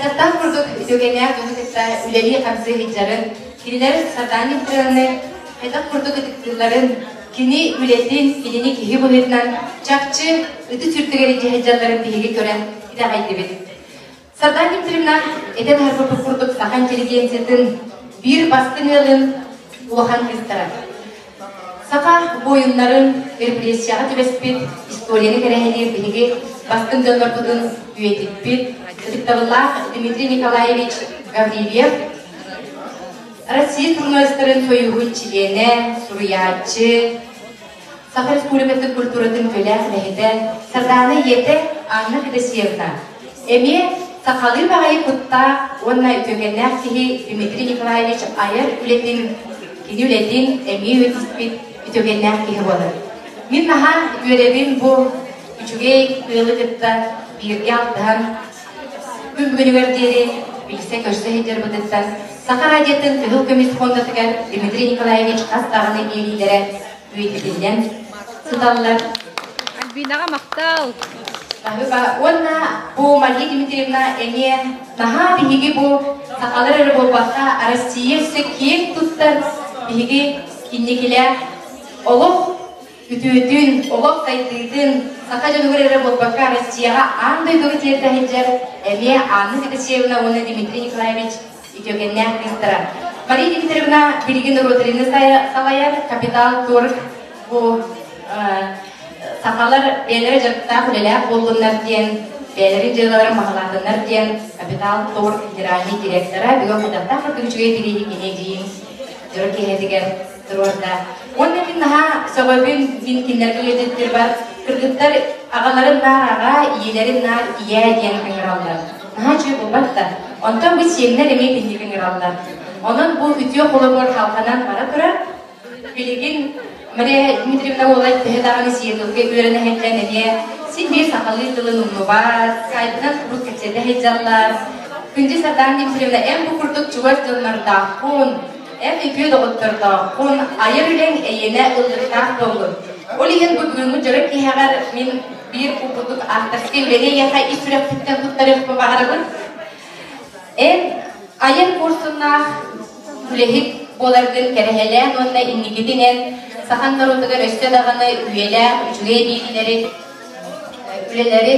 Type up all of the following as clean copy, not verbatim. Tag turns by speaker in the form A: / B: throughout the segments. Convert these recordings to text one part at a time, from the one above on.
A: Хайдахтаах курдук үтүөкэннээх дьону кытта үлэлии-хамсыы сылдьарын, кинилэр Сардана Дмитриевнаны хайдах курдук ытыктыылларын, кини үлэтин, кинини киһи быһыытынан чахчы ытыс үрдүгэр илдьэ сылдьалларын биһиги көрөн итэҕэйдибит. Сардана Дмитриевна этэн аһарбыппыт курдук саха интеллигенциятын биир бастыҥ ыалын улахан кыыстара. Саха буойуннарын репрессияҕа түбэспит историяны кэрэһэлиир биһиги бастыҥ дьоннорбутун үйэтиппит ытыктабыллаах Дмитрий Николаевич Гаврильев, Россия суруналыыстарын сойууһун чилиэнэ, суруйааччы, Саха Республикатын культуратын үтүөлээх үлэһитэ Сардаана ийэтэ Анна Федосеевна эмиэ сахалыы баҕайы куттаах уонна үтүөкэннээх киһи Дмитрий Николаевич айар үлэтин, кини үлэтин эмиэ үөтүспүт үтүөкэннээх киһи буолар. Мин наһаа үөрэбин бу үчүгэй ыалы кытта бииргэ алтыһан күн бүгүнүгэр диэри билсэ-көрсө сылдьарбытыттан Саха радиотын Кыһыл көмүс фондатыгар Дмитрий Николаевич хас даҕаны биэриилэрэ үйэтитиллэн сыталлар.
B: Альбинаҕа махтал!
A: Баһыыба. Уонна бу Мария Дмитриевна эмиэ наһаа биһиги бу сахалар эрэ буолбакка Россия өссө киэҥ туттар биһиги инникилээх олох үтүөтүн, олох сайдыытын саха дьонугар эрэ буолбакка Россияҕа аан дойдуга тиэрдэ сылдьар эмиэ Анна Федосеевна уонна Дмитрий Николаевич үтүөкэннээх кыыстара. Мария Дмитриевна билигин Родрины салайар Капитал Торг бу сахалар бэйэлэрэ дьарыктаах үлэлээх буоллуннар диэн, бэйэлэрин дьыалаларын баҕалаатыннар диэн Капитал Торг федеральный директора бүгүн хайдахтаах курдук үчүгэй бирииһи кини эдьиийин дьоро киэһэтигэр туруорда. Уонна мин наһаа сөҕөбүн, мин кинилэргэ үлэлиирбэр кыргыттар аҕаларын наар аҕа, ийэлэрин наар ийээ диэн ыҥыраллар. Наһаа үчүгэй буолбат да. Онтон бу сиэннэр эмиэ итинник ыҥыраллар. Онон бу үтүө холобур халҕанан бара турар. Билигин Мария Дмитриевна уола төһө даҕаны Сиэтлгэ үөрэнэ сылдьан эмиэ син биир сахалыы тылын умнубат, скайпынан куруук кэпсэтэ сылдьаллар. Күндү Сардаана Дмитриевна, эн бу курдук чугас дьоннордооххун, эн үтүө доҕоттордооххун, айар үлэҥ эйиэнэ ыллыктаах буоллун. Ол иһин бу бүгүҥҥү дьоро киһэҕэр мин биир курдук авторскай үлэни эйиэхэ ис сүрэхпиттэн туттарыахпын баҕарабын. Эн айар курсуннаах үлэһит буоларгын кэрэһэлээн уонна инникитин эн сахан норуотугар өссө даҕаны үйэлээх үчүгэй биэриилэри, үлэлэри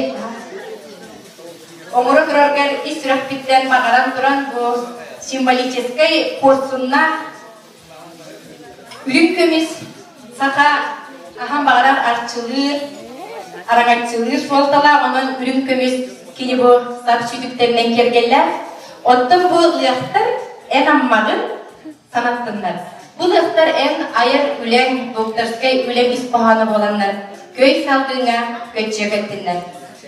A: оҥоро тураргар ис сүрэхпиттэн баҕаран туран бу символическай куорсуннаах үрүҥ көмүс саха хаһан баҕарар арчылыыр, араҥаччылыыр суолталаах, онон үрүҥ көмүс кини бу сап сүтүктэринэн киэргэллээх. Оттон бу лыахтар эн аммаҕын санаттыннар. Бу лыахтар эн айар үлэҥ, докторскай үлэҥ ис хоһооно буоланнар, көй салгыҥҥа көччүйэ көттүннэр.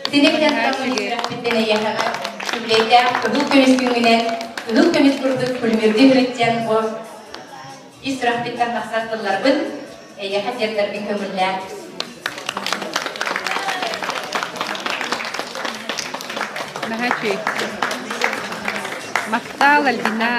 A: Итини билэн сүрэхпиттэн эйиэхэҕэ үбүлүөйдээх кыһыл көмүс күҥҥүнэн, кыһыл көмүс курдук күлүмүрдүү һырыттыан бу ис сүрэхпиттэн тахсар тылларбын эйиэхэ тиэрдэрбин көҥүллээ.
B: Наһаа үчүгэй. Махтал, Альбина.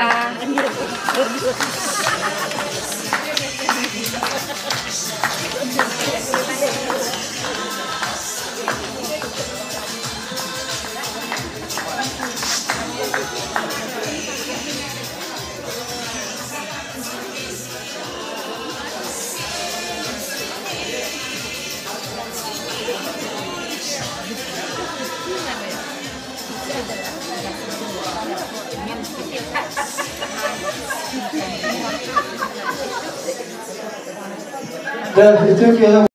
C: Да, үтүө киэһэ.